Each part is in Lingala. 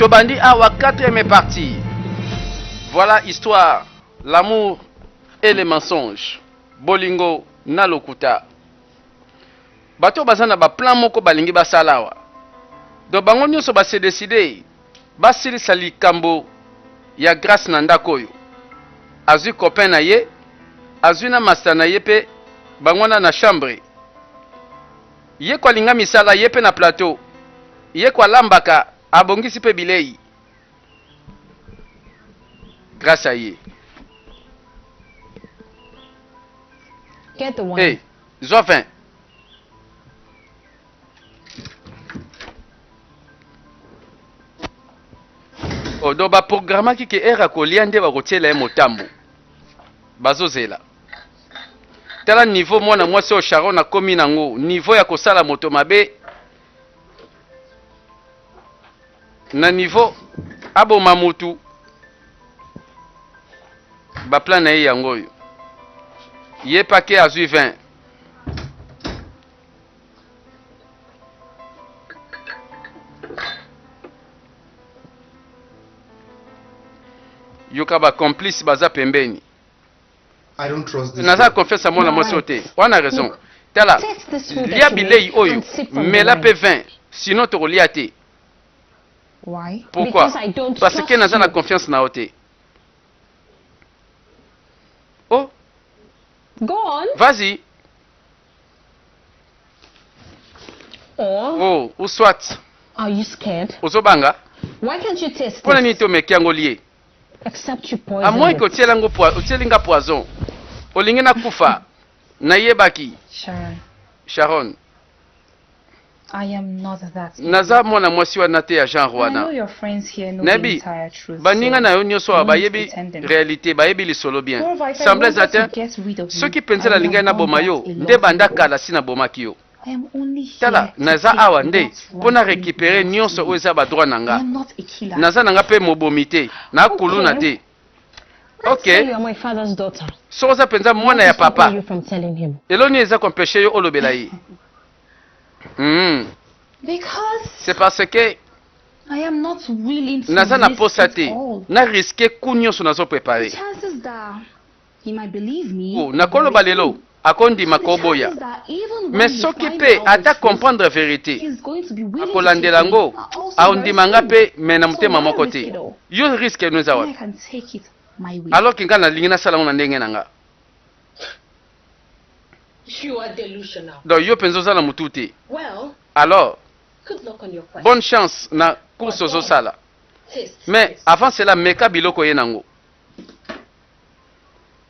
Tobandi awa quatrième partie. Voilà histoire, l'amour et les mensonges. Bolingo na lokuta. Bato baza na ba plan moko balingi basala awa. Donc bango nyonso ba se décider basilisa likambo ya Grace na ndako oyo. Azwi copain na ye, azwi na masta na ye pe bango wana na chambre. Ye ko alinga misala ye pe na plateau. Ye ko alambaka abongisi pe bilei. Grace aye. Get the wine. Hey, zwa vin. Oh, donc ba programmaki ke heure akolia nde bakotiela ye motambo. Bazozela. Tala niveau mwana mwasi oyo Sharon akomi nango, niveau ya kosala moto mabe na niveau aboma mutu. Ba plan na ye yango oyo. Ye pake azwi 20. Yoka ba complice baza pembeni. Naza confiance ya mwana mwasi oyo te. Wana raison. Tala, lia bilei oyo, mela pe vin, sinon tokolia te. Pourquoi? Parce que naza na confiance na yo te. Oh. Go on. Vas-y. Or, Oh, ou soit. Are you scared? Ozobanga? Why can't you taste Mpo na nini this? te omeki yango lie? Except you À poisoned moins que it. otiela ngo otieli nga poison. Olingi nakufa. Nayebaki. Sharon, Sharon, I am not that naza idiot. mwana mwasi wana te ya genre And I know wana. your friends here know the Nayebi entire truth, baninga so na yo nyonso awa no need bayebi pretending. realite, bayebi lisolo bien. Moreover, if I Semble eza wanted te. to get rid of you, Soki I mpenza would nalingaki have done naboma that yo, a nde long banda time ago. kala si nabomaki yo. I am only Tala, here to naza take awa nde what mpo na rightfully recuperer belongs to nyonso me. oyo eza ba droits na I nga. am not a killer. Naza na nga mpe mobomi te, na kuluna Okay. te. Let's Ok, say you are my father's daughter. soki oza mpenza What mwana ya is stopping papa, you from telling him? eloko nini eza ko empecher yo olobela ye? Because C'est parce que I am not willing to naza na risk posa it te all. na risquer coup nyonso nazo The preparer. chances that he might believe me Oh, are very nakoloba lelo slim. akondima The koboya. chances that even when Mais he soki finds pe out the ata truth, comprendre verite, he's going to be willing to take akolandela me ngo, are also very aondima nga slim. pe mais na So motema why moko risk te. it all Yo risque no eza when I wapi? can take it my way? Alors que nga nalingi nasala ngo na ndenge na nga. You are delusional. Donc yo penza oza na mutu te. Well, Alors, good luck on your quest. bonne chance na course But then, ozosala. taste Mais this. avant cela meka biloko oye nango.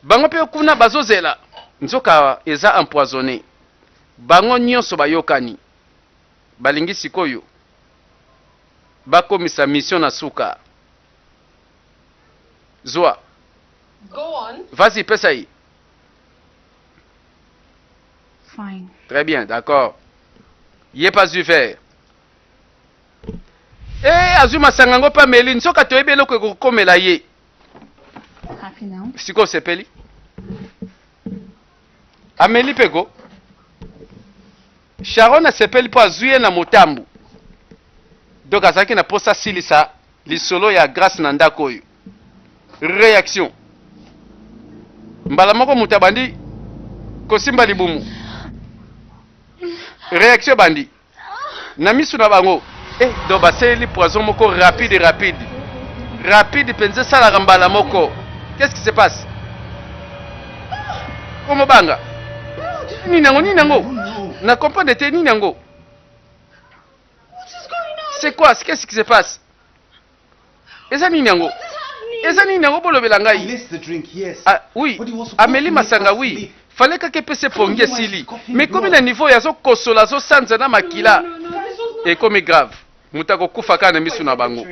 Bango pe kuna bazozela nzoka eza empoisonne. Bango nionso bayokani. Balingi sikoyo bakomisa mission na suka. Zua. Go on. Vas-y, pesa ye. Fine. Très bien, d'accord. Ye pe azui verre. Eh, azui masanga yango pe ameli, nzoka toyebi eloko ekokomela ye. Happy now? Sikoyo osepeli? Ameli pe ko. Sharon asepeli po azui ye na motambu. Donc azalaki na posa asilisa lisolo ya Grace na ndako oyo. Reaction. Mbala moko moto abandi kosimba libumu. Reaction ebandi. Na misu na bango. Eh, donc basaleli poison moko rapide rapide. Rapide penza esalaka mbala moko. Qu'est-ce qui se passe? Komobanga. Nini yango nini yango? Na comprendre te nini yango? C'est quoi? Qu'est-ce qui se passe? Eza nini yango? Eza nini yango bolobela ngai? Ah, oui, ameli masanga oui. Fallait kaka epesa pongi esili. Mais ekomi na niveau ya azokosola azosanza na makila. Ekomi grave. Moto akokufa kaka na misu na bango.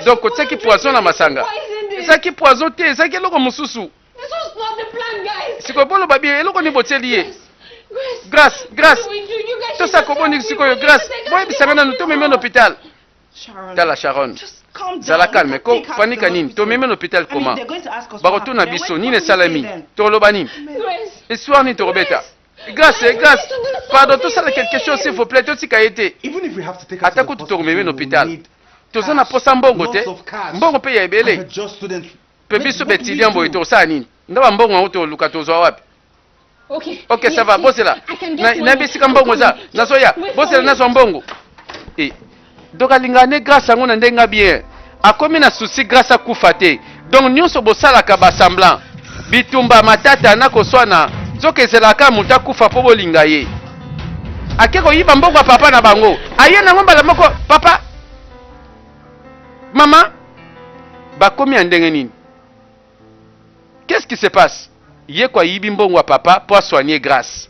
Donc otiaki poison na masanga. Ezalaki poison te, ezalaki eloko mosusu. Sikoyo boloba bien eloko nini botieli ye? Grace, Grace. Tosala koboni sikoyo Grace. Boyebisa ngai nanu tomemi na hôpital. Tala Sharon, zala calme ko panika nini? Tomemi na hôpital comment? Bakotuna biso nini esalemi? Tokoloba nini? Histoire nini tokobeta? Grace, Grace, pardon, tosala quelque chose s'il vous plaît, totika ye te. Ata kutu tokomemi na hôpital. Toza na posa mbongo te, mbongo mpe ya ebele. Mpe biso ba etudiants boye tokosala nini? Nga ba mbongo yango toluka tozwa wapi? Ok, ça va, bozela. Nayebi esika mbongo eza. Nazoya. Bozela nazwa mbongo. Eh, donc alingaka nde grâce yango na ndenge bien. Akomi na souci grâce akufa te. Donc nyonso bosalaka ba semblant. Bitumba, matata na koswana, nzoka ezelaka moto akufa mpo bolinga ye. Ake koyiba mbongo ya papa na bango. Aye nango mbala moko, papa, mama, bakomi ya ndenge nini? Qu'est-ce qui se passe? Ye ko ayibi mbongo ya papa po a soigner Grace.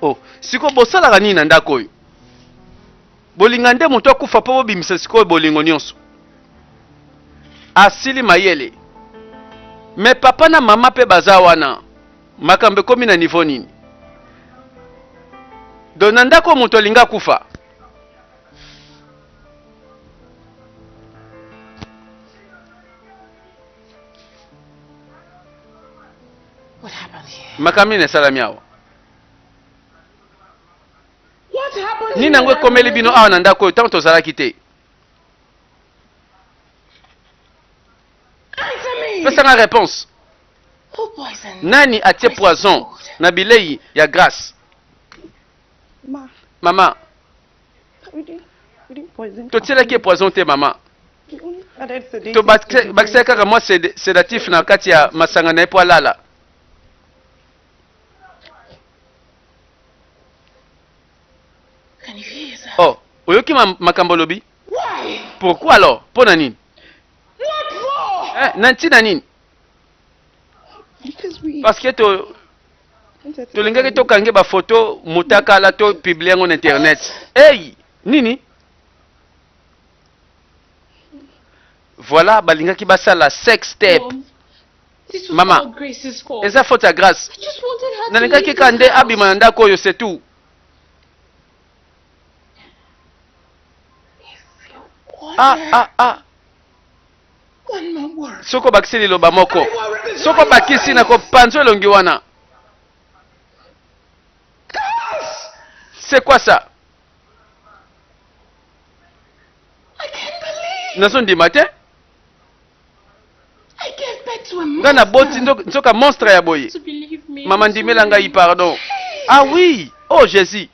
Oh, siko bosalaka nini na ndako oyo? Bolinga nde moto akufa po bobimisa sikoyo bolingo nyonso. Asili mayele. Mais papa na mama pe baza wana. Makambo ekomi na niveau nini? Donc na ndako moto alinga akufa. Makambo nini esalami awa? Nini yango ekomeli bino awa na ndako oyo ntango tozalaki te? Pesa nga réponse. Nani atie poison na bilei ya Grace? Mama, Totielaki ye poison te mama. Tobakisaki kaka mwa sedatif na kati ya masanga na ye mpo alala. Oh, oyoki makambo olobi? Pourquoi alors? Mpo na nini? Eh, na ntina nini? Parce que to tolingaki tokange bafoto mutakala to publie yango na internet. Hey, nini? Voilà, balingaki basala sex tape. Mama, eza faute ya Grace. Nalingaki kaka nde abima na ndako oyo, c'est tout. Ah, ah, ah. Soki obakisi liloba moko, soki obakisi, nakopanza elongi wana. C'est quoi ça? Nazondima te. Nga naboti nzoka monstre ya boye. Mama ndimela ngai pardon. Ah oui, oh Jésus.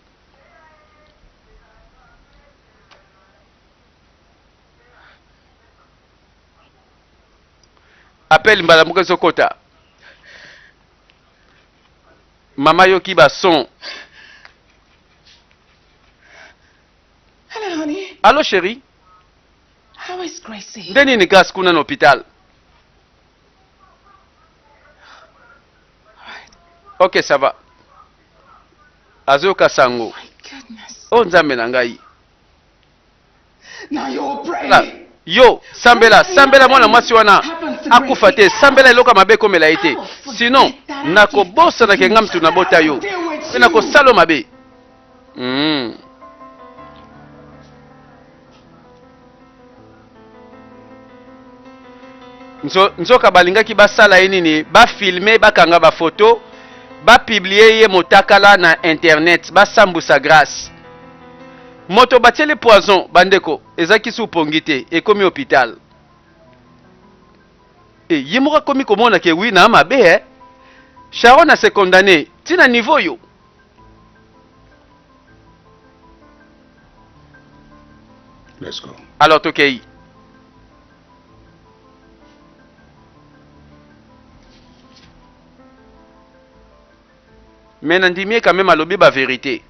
Appel mbala moko ezokota. Mama yoki ba son. Hello, honey. Allo chérie. How is Gracie? Nde nini Grace kuna na hôpital? Ok, ça va. Azoyoka sango. Oh Nzambe na ngai. Na, yo sambela sambela mwana mwasi wana akufa te, sambela eloko ya mabe ekomela ye te, sinon nakobosana ke nga mutu nabota yo mpe nakosala mabe. Nzoka balingaki basala ye nini? Bafilme, bakanga bafoto, bapiblie ye motakala na internet, basambusa Grace. Moto batieli poison bandeko, ezalaki su pongi te, ekomi hopital. E, ye moko akomi komona ke oui na mabe eh. Sharon a se condamné ti na niveau yo. Let's go. Alors tokei. Mais nandimi ye quand même alobi ba verite.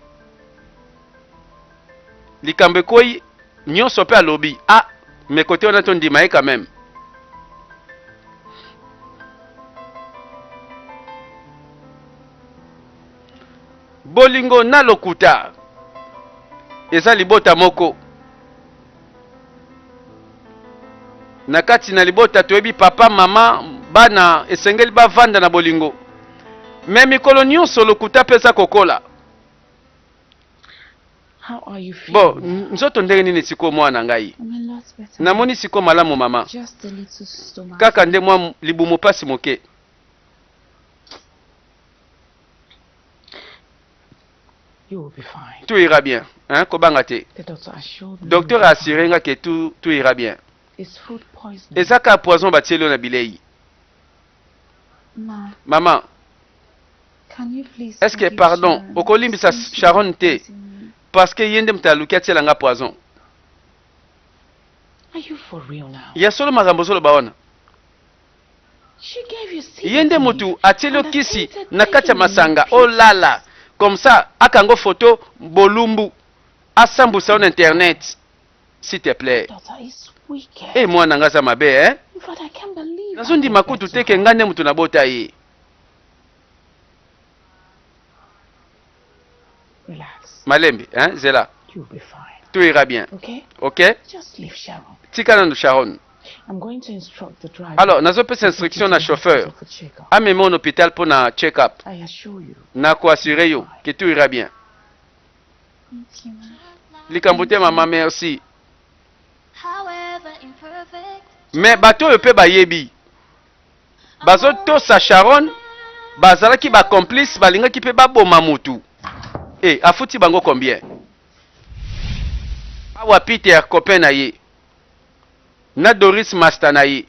Likambo ekweyi nyonso pe alobi. Ah, mais kote wana tondima ye quand même. Bolingo na lokuta eza libota moko. Na kati na libota toyebi papa, mama, bana esengeli bavanda na bolingo. Me mikolo nyonso lokuta mpe eza kokola. How are you feeling? Bo, nzoto ndenge nini sikoyo mwana na ngai? I'm a lot better. Namoni sikoyo malamu mama. Just a little stomach. Kaka nde mwa libumu pasi moke. You will be fine. Tout ira bien, hein, kobanga te. The doctor assured me Docteur you will be assuré fine. nga ke tout, tout ira bien. It's food poisoning. Eza kaka poison batieli yo na bilei. Ma, Mama, can you please est-ce que forgive pardon, Sharon okolimbisa since she Sharon te poisoned me? parce que ye nde moto aluki atiela nga poison. Are you for real now? Ya solo makambo ozoloba wana. She gave you Ye nde sedative motu atieli yo and kisi attempted na kati ya taking you masanga pills. olala comme ça akango photo bolumbu asambusa yo na internet s'il te plaît. Daughter is wicked. E mwana nga aza mabe eh? In fact, I can't believe I Nazondima gave birth kutu to te ke her. nga nde motu nabota ye. Relax. Malembe, hein, zela. You'll be fine. Tout ira bien. Okay? OK? Just leave Sharon. Tika nanu Sharon. I'm going to instruct the driver Alors, nazopesa to take you instruction to na the chauffeur. hospital for checkup. Amema yo na hôpital mpo na check-up. I assure you. Nakoassure yo ke tout ira bien. Thank you, ma. Likambo te Thank mama, you. merci. Mais bato oyo mpe bayebi bazotosa Sharon, bazalaki ba complice, balingaki mpe baboma mutu. E afuti bango combien? Awa Peter copain na ye na Doris master na ye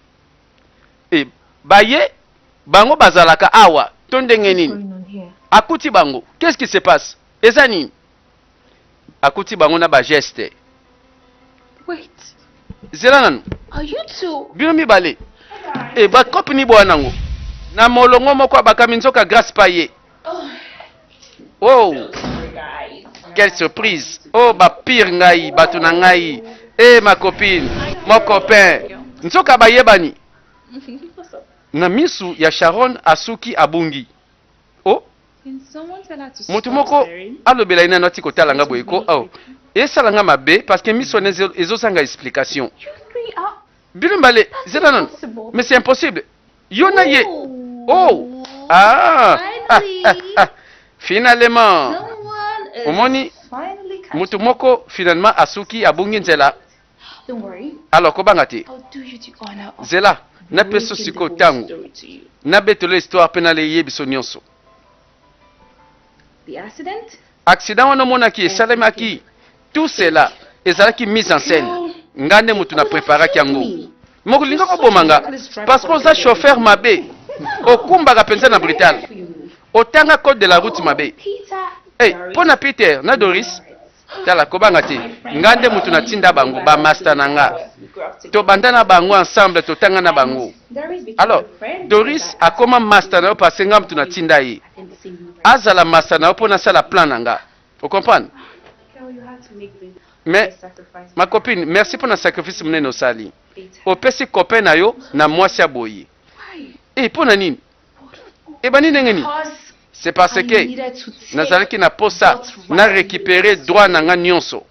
e baye bango bazalaka awa to ndenge What's nini? going on here? Akuti bango, qu'est-ce qui se passe? Eza nini? Akuti bango na ba geste. Wait. Zela nanu. Are you two? Bino mibale e ba cope ni bwana ngo na molongo moko abakami nzoka grace pa ye. Oh, quelle surprise. Oh, ba pire ngai, bato na ngai. Eh ma copine, mon copain. Nzoka bayebani. Na misu ya Sharon asuki abungi. Oh, moto moko alobela ye nano ati kotala nga boye ko. Oh, esala nga mabe parce que miso wana ezozanga explication. Bino mibale, zela nano. Mais c'est impossible. Yo na ye. Oh, ah, ah, ah, ah. Finalement, omoni moto moko finalement asuki abungi nzela. Alors kobanga te. Zela, napesa sikoyo ntango nabetelo histoire mpe naleye biso nyonso. Accident wana omonaki esalemaki, tout cela ezalaki mise en scène. Nga nde moto na preparaki yango. Mokolinga koboma nga parce que oza chauffeur mabe, okumbaka mpenza na brutal, otanga code de la route mabe. Hey, mpo na Peter na Doris, tala kobanga te, nga nde moto natinda bango ba master na nga, tobanda na bango ensemble, totanga na bango. Alors Doris akoma master na yo parce nga moto natinda ye azala master na yo mpo nasala plan na nga, ocomprendre? Mais ma copine, merci mpo na sacrifice monene osali, opesi copain na yo na mwasi ya boye. E mpo na nini ebandi ndenge nini? C'est parce que nazalaki na posa na récupérer droit na nga nyonso.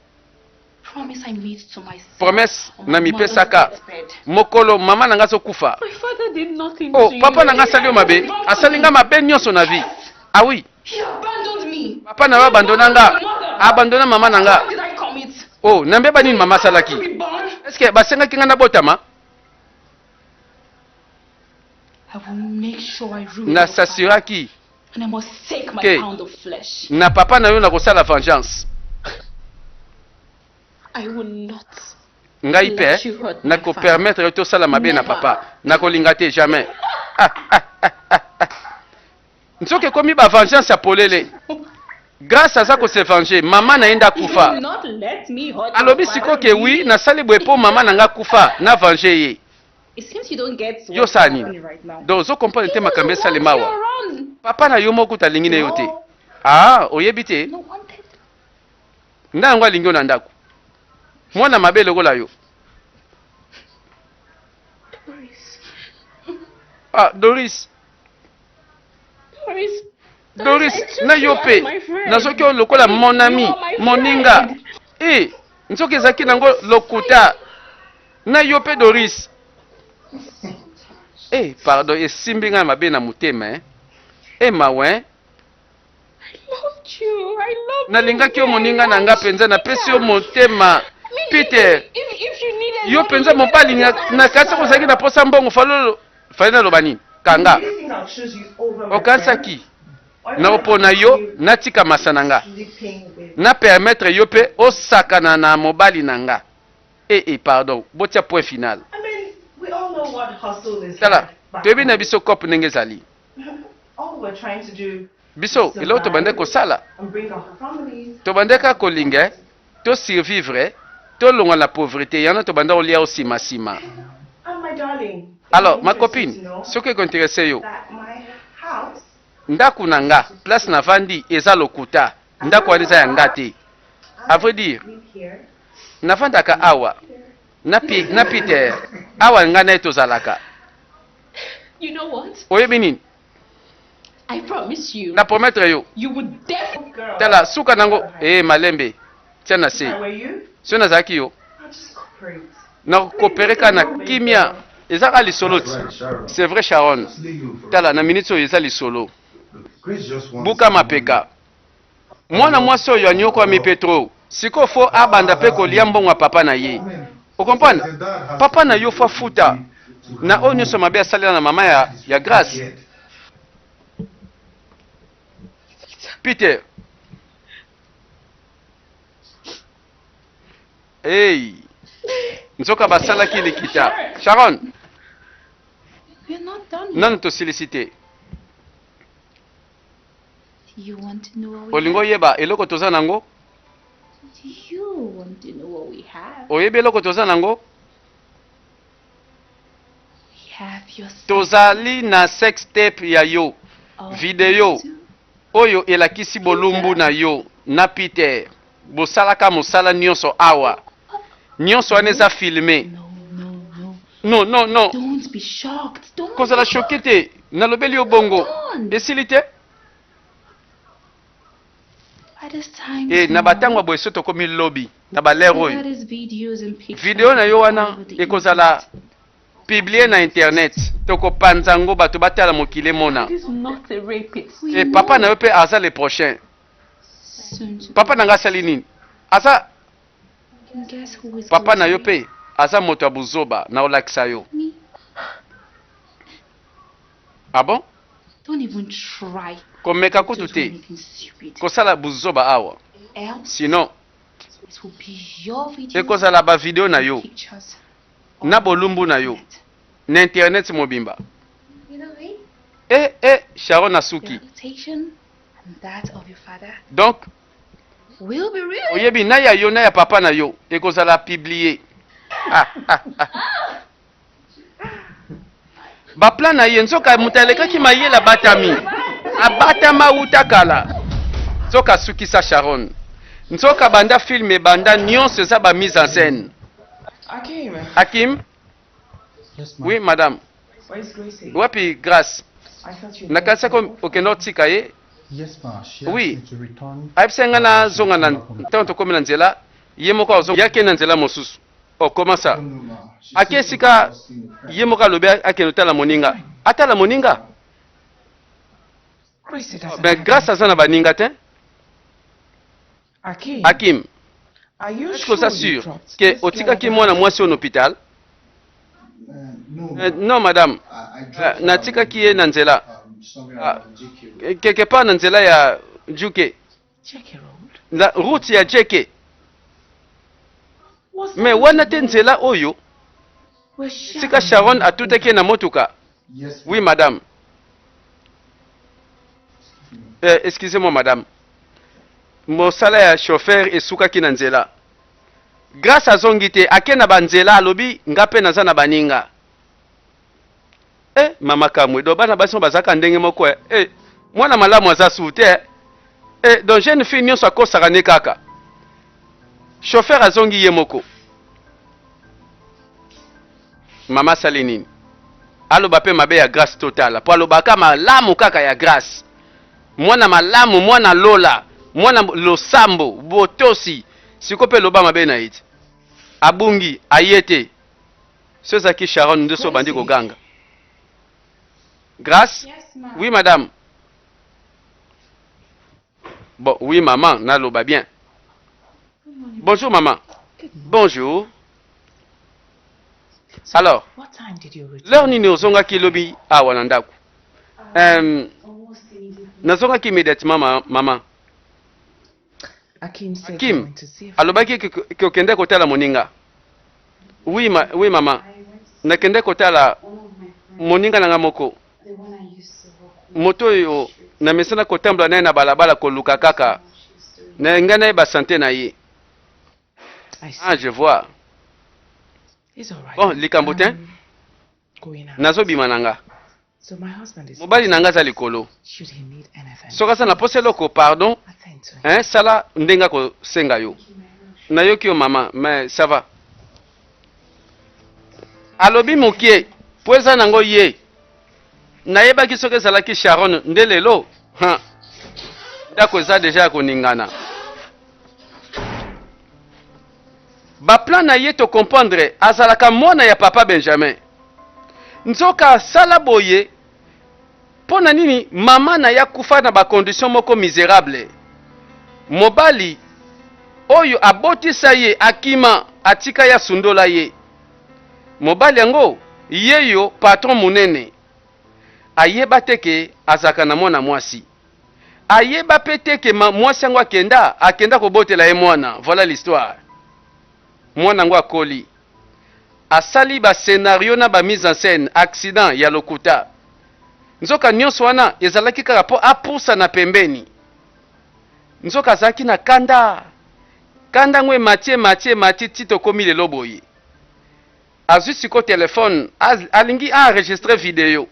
Promesse na mipesaka mokolo mama na nga azokufa. Oh, papa na nga asali yo mabe, asali nga mabe nyonso na vie. Ah oui, papa na yo abandona nga, abandona mama na nga. Oh, nambeba nini mama asalaki? Est-ce que basengaki nga nabotama? Nasassuraki ke na papa na yo nakosala vengeance. Ngai mpe nakopermettre yo tosala mabe na papa, nakolinga te, jamais. Ah, ah, ah, ah, ah. Nzoka ekomi ba vengeance ya polele. Grâce aza kose venger, mama na ye nde akufa. Alobi sikoyo ke oui, nasali boye mpo mama na nga akufa, na venger ye. Yo osala nini? Donc ozo comprendre te makambo esalema awa. Papa na yo moko kutu alingi ne yo te. Ah, oyebi te? Nda yango alingi yo na ndako. Mwana mabe lokola yo. Ah, Doris. Doris, na yo mpe nazoki yo lokola mon ami, moninga. E, nzoki ezalaki nango lokuta. Na yo mpe Doris. Eh, pardon, esimbi ngai mabe na motema eh. Eh mawa eh. Nalingaki yo moninga na nga mpenza, napesi yo motema. Peter, yo mpenza mobali na kasi ozalaki na posa mbongo, falolo fale naloba nini? Kanga. Okanisaki. Nakopona yo natika masa na nga na permettre yo pe osakana na mobali na nga eh eh pardon botia point final. Tala toyebi na biso coop ndenge ezali biso eloko tobandaki kosala tobandaki kaka kolinga to survivre tolongwa na pauvrete yango tobanda kolia yo sima sima. Alors ma copine soki eko interesse yo Ndaku na nga place na vandi eza lokuta ndaku wana eza ya nga te a vrai dire na vandaka awa na, na Peter awa nga naye tozalaka. You know what? Oyebi nini? I promise you. Na promettre yo. You would Tala suka nango eh malembe tia na se. Soki nazalaki yo na coopérer kaka na kimia eza kaka lisolo ti. C'est vrai Sharon. Tala na minute oyo eza lisolo. Buka mapeka. Mwana mwasi oyo anyokwami pe trop. Sikoyo faut abanda pe kolia mbongo ya papa na ye. O comprendre? Papa na yo faut afuta na oyo nionso mabe asalela na mama ya, ya Grace. Peter. Hey. Nzoka basalaki likita. Sharon. Nanu tosilisi te. Olingi oyeba eloko toza nango? Oyebi eloko toza nango? Tozali na sex tape ya yo, video oyo elakisi bolumbu na yo na Peter. Bosalaka mosala nionso awa. Nionso wana eza filme. Non, non, non. Kozala choque te. Nalobeli yo bongo. Esili te? E na batango ya boye so tokomi lobi na ba l'heure oyo video na yo wana ekozala publie na internet tokopanza yango bato batala mokili emona. E papa na yo pe aza le prochain. Papa na nga asali nini? Aza papa na yo pe aza moto ya buzoba na olakisa yo. Ah bon? Komeka kutu te kosala buzoba awa sinon ekozala ba video na yo na bolumbu na yo na internet mobimba. Eh eh Sharon asuki. Donc oyebi na ya yo na ya papa na yo ekozala publie. Ah, ah, ah. Ba plan na ye nzoka moto alekaki mayele abatami abatama wuta kala nzoka asukisa Sharon nzoka banda film ebanda nionso eza ba mise en scène. Hakim Oui madame. Wapi Grace? Nakanisaki okenda otika ye. Oui. Ayebisaki ngai nazonga na ntango tokomi na nzela ye moko azonga ye akei na nzela mosusu. Oh comment ça? Ake esika ye moko alobi akende otala moninga. Atala moninga? Ben Grace aza na baninga te. Akim, est-ce que oza sur que otikaki mwana mwasi oyo na hopital? Euh, non madame, euh, natikaki ye na nzela ah, quelque part na nzela ya Djuke, na route ya JK. Mais wana te nzela oyo sika Sharon atutaki ye na motuka. Oui madame. Eh, excusez-moi madame. Mosala ya chauffeur esukaki na nzela. Grace azongi te, ake na ba nzela alobi nga pe naza na baninga. Eh, mama kamwe, donc bana basi bazalaka ndenge moko eh. Eh, mwana malamu aza su te eh. Eh, donc jeune fille nyonso akosaka ne kaka. Chauffeur azongi ye moko. Mama asali nini? Aloba pe mabe ya Grace totala po alobaka malamu kaka ya Grace. Mwana malamu, mwana lola, mwana losambo, botosi. Siko pe loba mabe na ye ti. Abungi, aye te. So ezalaki Sharon nde so obandi koganga. Grace? Oui madame. Bon, oui maman, naloba bien. Bonjour maman. Bonjour. Alors, l'heure nini ozongaki lobi awa na ndako? Um, Nazongaki immédiatement ma, mama. Akim said you Kim went to see a friend. alobaki ke ke okende kotala moninga. Oui, ma, oui mama. Nakende kotala moninga na nga moko. Moto oyo namesana kotambola na ye na balabala koluka kaka na ngai nayeba sante na ye. I see. Ah, je vois. It's all right. Bon, likambo te. I'm going out. Nazobima na nga. So my husband is Mobali na nga aza likolo. Should he need anything, Soki aza na posa eloko, pardon, attend to him. hein, sala ndenge akosenga yo. Nayoki yo mama, mais ça va. Alobi mokie, po eza nango ye. Nayebaki soki ezalaki Sharon nde lelo, ha. Ndako eza deja ya koningana. Ba plan na ye to comprendre azalaka mwana ya papa Benjamin. Nzoka asala boye mpo na nini? Mama na ye akufa na ba conditions moko miserable. Mobali oyo abotisa ye akima atika ye asundola ye. Mobali yango yeyo patron munene. Ayeba te ke azalaka na mwana mwasi. Ayeba pe te ke ma mwasi yango akenda akenda kobotela ye mwana. Voilà l'histoire. Mwana yango akoli. Asali ba scenario na ba mise en scène, accident ya lokuta. Nzoka nionso wana ezalaki kaka po apusana pembeni. Nzoka azalaki na kanda. Kanda yango emati emati emati ti tokomi lelo boye. Azwi sikoyo telephone alingi a enregistrer video.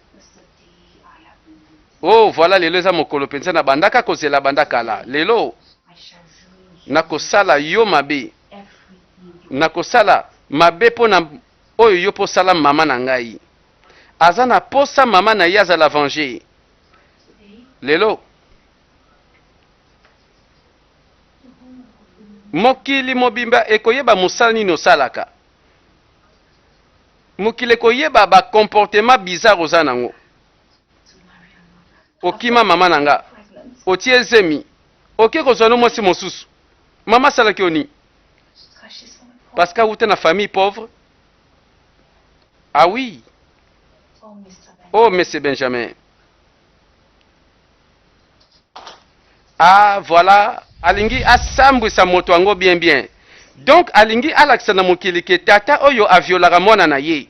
Oh voilà lelo eza mokolo penza na bandaka kozela banda kala. Lelo nakosala yo mabe. Nakosala mabe mpo na oyo yo mpo osala mama na ngai. Aza na posa mama na ye azala venger. Lelo mokili mobimba ekoyeba mosala nini osalaka. Mokili ekoyeba ba comportement bizarre oza nango. Okima mama na nga, otie zemi, oke kozwa no mwasi mosusu. Mama asalaki yo nini? Parce que awuta na famille pauvre? Ah oui. Oh, monsieur Benjamin. Ah voilà, alingi asambwisa moto yango bien bien. Donc alingi alakisa na mokili ke tata oyo aviolaka mwana na ye.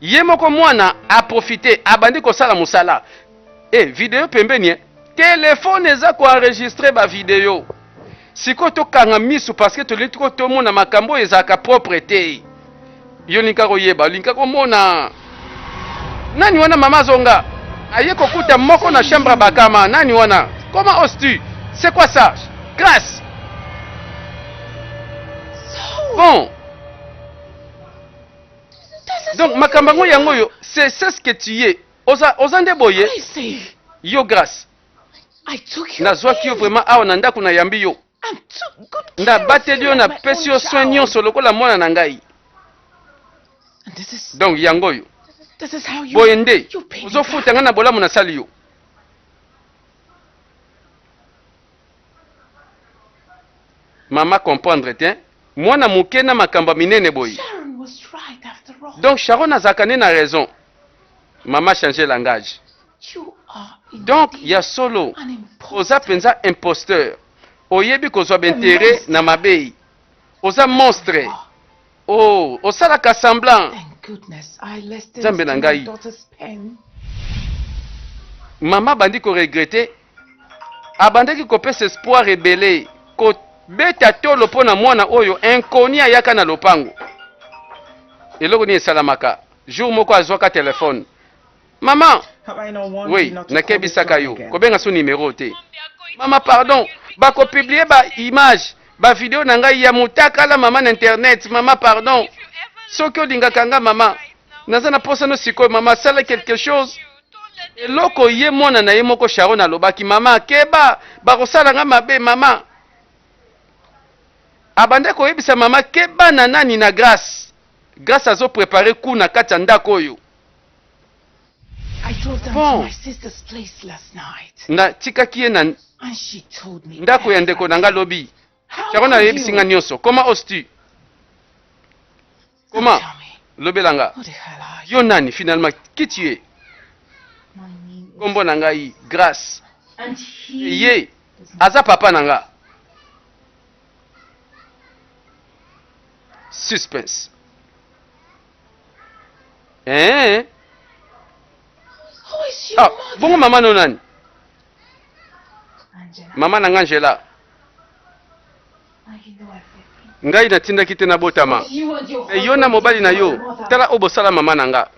Ye moko mwana a profiter, abandi kosala mosala. Eh, video pembeni eh. Telephone eza ko enregistrer ba video. Sikoyo tokanga misu parce que tolingi ko tomona makambo oyo ezalaka propre te. Yo olingi koyeba, olingi komona nani wana mama azonga aye kokuta moko na chambre ya bakama nani wana? Comment oses-tu? C'est quoi ça? Grâce. Bon. Donc makambo yango yango oyo c'est ce que tu es. Oza oza nde boye? Yo Grace. Nazwaki yo vraiment awa na ndako nayambi yo. Nabateli yo napesi yo soin nyonso lokola mwana na ngai. Donc yango oyo. Boye nde ozofuta ngai na bolamu nasali yo. Mama comprendre te mwana moke na makambo ya minene boye. Donc Sharon azalaka nde na raison. Mama changer langage. Donc ya solo oza penza imposteur. Oyebi kozwa ba interet na mabe. Oza monstre. Oh, osalaka semblant. Nzambe na ngai. Mama abandi ko regretter. Abandaki kopesa espoir ebele, kobeta tolo mpo na mwana oyo inconnu ayaka na lopango. Eloko nini esalamaka? Jour moko azwaka telephone. Maman! Oui, nakebisaka yo, kobenga so numero te. Mama pardon, bako publier ba image, ba video na ngai ya mutakala mama na internet. Mama pardon. Soki olingaka nga mama, naza na posa no sikoyo mama, sala quelque chose. Eloko ye mwana na ye moko Sharon alobaki, mama keba, bakosala nga mabe mama. Abandaki koyebisa mama keba na nani na Grace. Grace azo preparer coup na kati ya ndako oyo. Bon, na tikaki ye na ndako ya ndeko na nga lobi. Sharon ayebisi nga nionso. Comment oses-tu? Comment? Lobela nga. Yo nani finalement? Qui tu es? Kombo na ngai Grace. Ye aza papa na nga. Suspense. Eh. Ah, bongo mama no nani? Mama na nga Angela. Ngai natindaki te nabotama. Me yo na mobali na yo, tala oyo bosala mama na nga.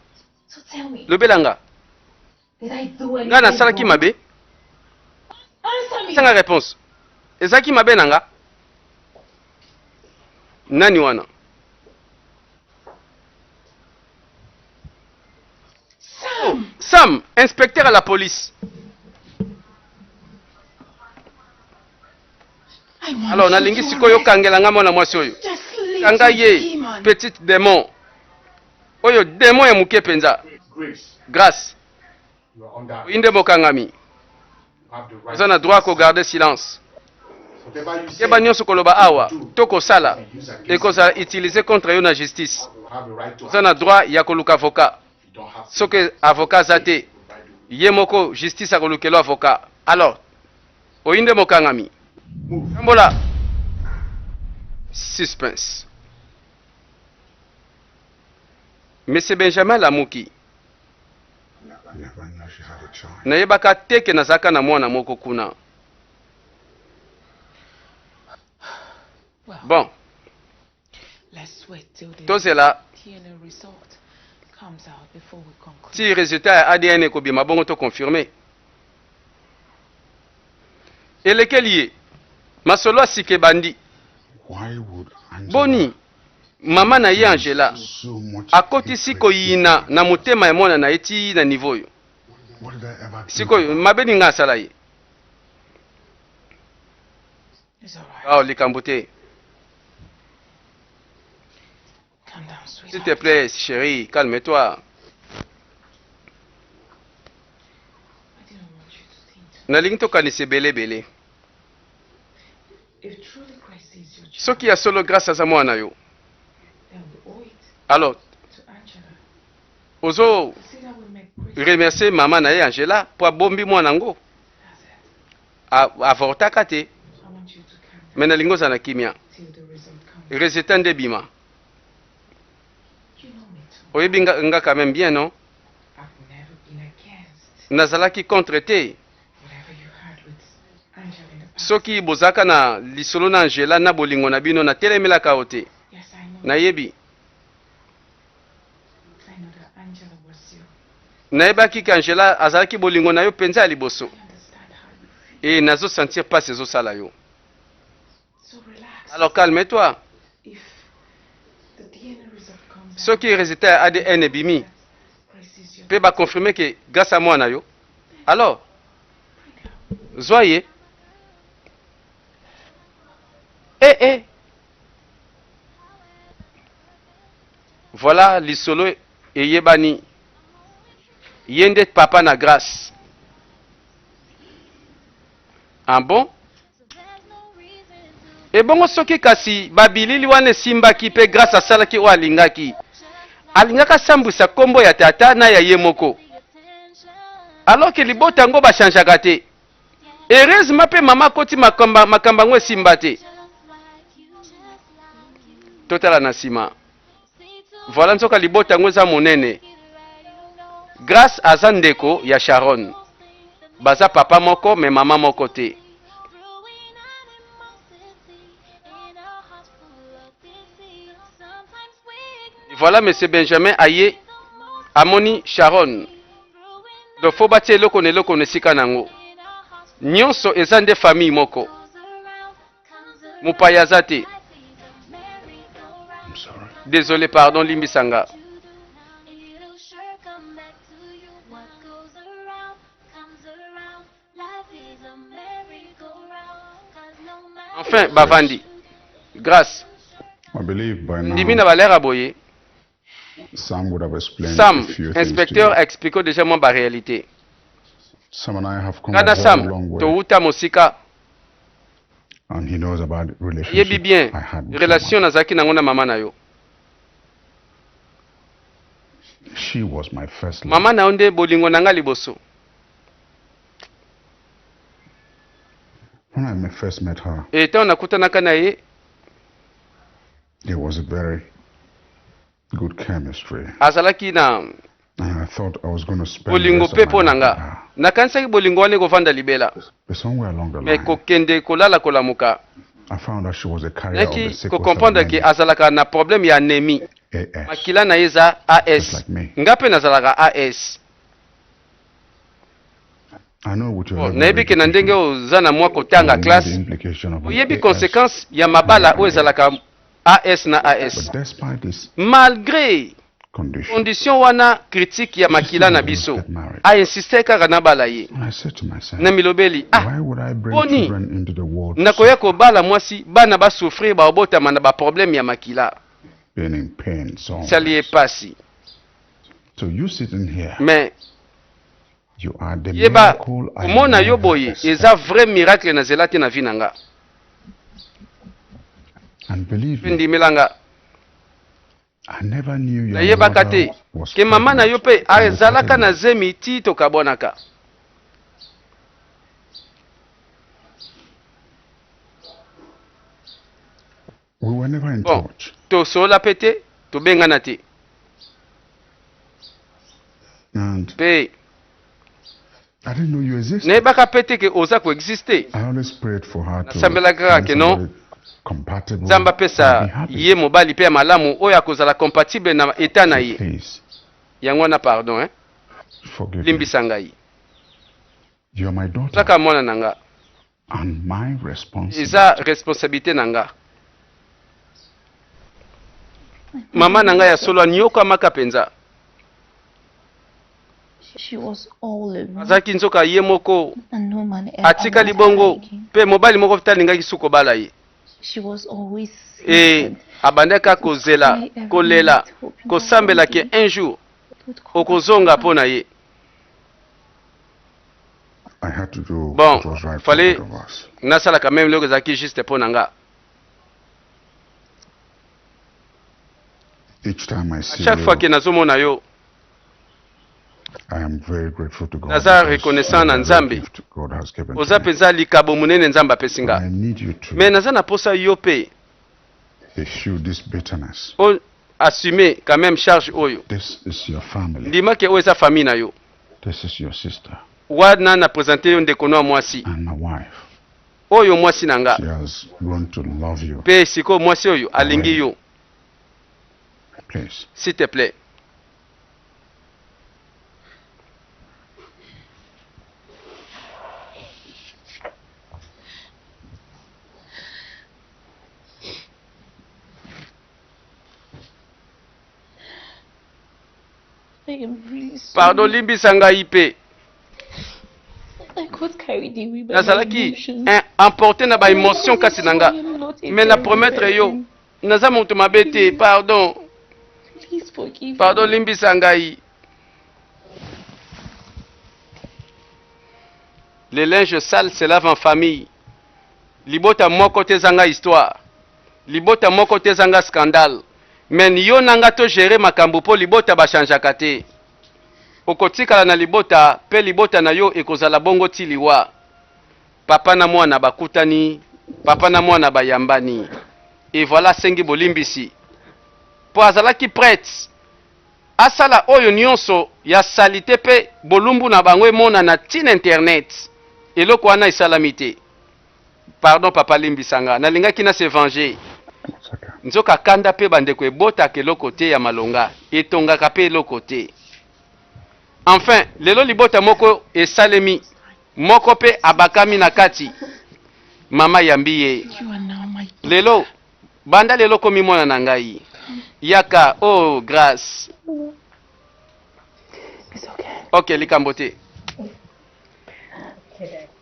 Lobela nga. Nga nasalaki mabe? Pesa nga reponse. Ezalaki mabe na nga? Nani wana? Oh, Sam, inspecteur à la police. Alors nalingi sikoyo okangela nga mwana mwasi oyo. Kanga ye, petite demon. Oyo demon ya moke mpenza. Grace, oyi nde mokangami. Oza na droit ko garder silence. Keba nyonso koloba awa to kosala ekozala utiliser contre yo na justice. Oza na droit ya koluka avocat. Soki avocat aza te, ye moko justice akolukelo avocat. Alors, oyi nde mokangami. Tambola. Suspense. Monsieur Benjamin alamuki. Nayebaka te ke nazalaka na mwana moko kuna. Bon, tozela ti resultat ya ADN ekobima bongo to confirmer. Elekeli ye. Masolo ya sika ebandi. Boni mama na ye Angela akotisi koyina na motema ya mwana na ye ti na niveau oyo? Sikoyo mabe nini ngai asala ye? Oh, likambo te. S'il te plaît, chérie, calme-toi. Nalingi tokanisa ebele ebele. Soki ya solo Grace aza mwana yo, alors ozo remercier mama na ye Angela po abombi mwana yango avortaka te. Mais nalingi ozala na kimia, resultat nde ebima. Oyebi nga, nga quand même bien non? Nazalaki contre te. Soki bozalaka na lisolo na Angela na bolingo na bino, natelemelaka yo te. Nayebi. Nayebaki ke Angela azalaki bolingo na yo mpenza ya liboso. E nazo sentir pasi ezosala yo. Alors calme-toi. Soki resultat ya ADN ebimi pe ba confirmer ke grâce à mwana yo, alors zwa ye. Eh eh. Voilà lisolo eyebani. Ye nde papa na Grace. Ah bon? Ebongo soki kasi ba bilili wana esimbaki pe Grace asalaki oyo alingaki? Alingaki asambwisa kombo ya tata na ya ye moko. Alors que libota yango ba changeaka te. Heureusement pe mama akoti makambo yango esimba te. Totala na sima. Voilà nzoka libota yango eza monene. Grace aza ndeko ya Sharon. Baza papa moko mais mama moko te. Voilà monsieur Benjamin aye amoni Sharon. Donc faut batia eloko na eloko na esika na yango. Nyonso eza nde famille moko. Mopaya aza te. Désolé, pardon, limbisa nga. Enfin, bavandi. Grâce. Ndimi na balera boye. Sam would have explained Sam, a few things to inspecteur you. a expliquer dejà mwa ba realite. Sam and I have come Nga a na very Sam long way towuta mosika. and he knows about the Ayebi relationship bien I had with your relation mother. nazalaki nango na mama na yo. She was my first love. Mama na yo nde bolingo na nga liboso. When I first met her, E ntango nakutanaka na ye, there was a very good chemistry. Azalaki na And I thought I was going to spend the bolingo rest mpe of my mpo na life nga. with her. Nakanisaki bolingo wana ekovanda libela. But somewhere along the Me line, kokende kolala kolamuka, I found out she was a carrier of the nayaki sickle cell kocomprendre ke anemia, azalaka na problème ya anemie. AS. Makila na ye eza Just AS. like me. Nga mpe nazalaka AS. I know with your Bon, level of nayebi ke na ndenge education, oza na mwa you kotanga know the classe, implication of an oyebi AS. conséquence ya mabala oyo ezalaka AS na AS. But despite this Malgré condition, condition wana critique ya she makila still na wanted to biso, get married. a insiste kaka nabala ye. And I said to myself, Na milobeli, ah, why would I bring boni children into the world to nakoya suffer, kobala mwasi, bana basouffrir, baobotama na baproblème ya makila. being in pain so Esali ye always? pasi. So you sitting here, Mais you are the yeba miracle I komona yo never boye eza expected. vrai miracle nazela te na vie na nga. And believe Mpe me, ndimela nga, I never knew your nayebaka mother te was ke mama na yo pregnant mpe when we azalaka parted na ways. zemi ti tokabwanaka. We were never in Bon, touch. tosolola mpe te, tobengana te. And Mpe I didn't know you existed. nayebaka mpe te ke oza koexiste. I always prayed for her to Nasambelaka kaka find ke non, somebody compatible Nzambe and be apesa happy. ye mobali mpe ya malamu oyo akozala compatible na eta na So ye. please, Yango wana pardon, hein? forgive me. Limbisa ngai. You are my daughter Ozaka mwana na nga. and my Eza responsibility. responsabilité na nga. Mama na ngai ya solo anyokwamaka mpenza. She was all alone Azalaki nzoka ye moko, and no man ever atikali met her bongo again. mpe mobali moko te alingaki su kobala ye. She was always E seated abandaki kaka would kozela, cry every kolela, night, hoping that one kosambela ke day un jour it would come back to okozonga her. mpo na ye. I had to do Bon, what was right for fallait both of us. nasala quand même eloko ezalaki juste mpo na nga. Each time I À see chaque fois you, ke nazomona yo, I am very grateful to God naza because reconnaissant you na are a great Nzambe. gift God has given to Oza me. mpenza likabo monene Nzambe apesi But nga. I need you Me to naza na posa yo mpe eschew this bitterness. o assumer quand même charge oyo. This is your family. Ndima ke oyo eza famille na yo. This is your sister Wana na presente yo ndeko no ya mwasi. and my wife. Oyo mwasi na nga. She has grown to love you Mpe sikoyo mwasi oyo alingi already. yo. Please. S'il te plaît. I am really Pardon, sorry. limbisa ngai mpe. I got carried away by my Nazalaki emotions. eh, emporté na ba And I'm émotion really kasi na nga. sorry. I'm not a Mais na terrible promettre yo, person. naza moto mabe te, Please, pardon. please forgive Pardon, me. limbisa ngai. Le linge sale se lave en famille. Libota moko te ezanga histoire. Libota moko te ezanga scandale. Mais yo na nga to gérer makambo po libota ba changeaka te. Okotikala na libota pe libota na yo ekozala bongo ti liwa. Papa na mwana bakutani, papa na mwana bayambani. Et voilà asengi bolimbisi po azalaki prete asala oyo nionso ya salite pe bolumbu na bango emonana ti na internet. Eloko wana esalami te. Pardon papa limbisa nga nalingaki na se venger. It's okay. Nzoka kanda pe bandeko ebotaka eloko te ya malonga, etongaka pe eloko te. Enfin lelo libota moko esalemi, moko pe abakami na kati. Mama ayambi ye. You are now my daughter. Lelo banda lelo okomi mwana na ngai. Yaka oh Grace. It's okay. Ok likambo te.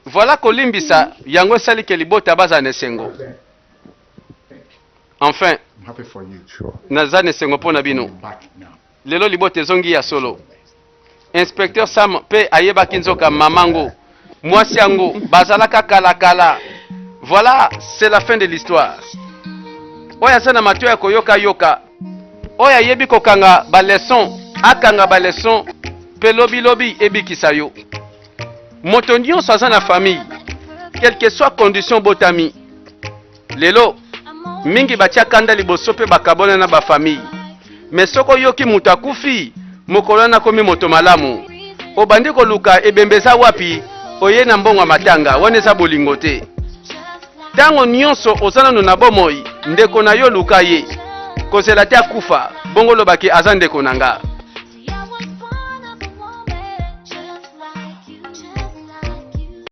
Voilà kolimbisa yango esali ke libota bazala na esengo. Enfin I'm happy for you. Sure. naza na esengo mpo na bino. Back now. Lelo libota ezongi ya solo. Inspecteur Sam pe ayebaki nzoka mama ngo mwasi yango bazalaka kala kala. Voilà, c'est la fin de l'histoire. Oyo aza na matoyi ya koyoka yoka. Oyo ayebi kokanga ba leçon akanga ba leçon pe lobi lobi ebikisa yo. Moto nyonso aza na famille. Quelque soit condition obotami, lelo mingi batia kanda liboso mpe bakabwana na ba famille. Mais soki oyoki moto akufi, mokolo wana akomi moto malamu. Obandi koluka ebembe eza wapi, oye na mbongo ya matanga, wana eza bolingo te. Tango nionso oza nanu na bomoi, ndeko na yo luka ye. Kozela te akufa, bongo oloba ke aza ndeko na nga.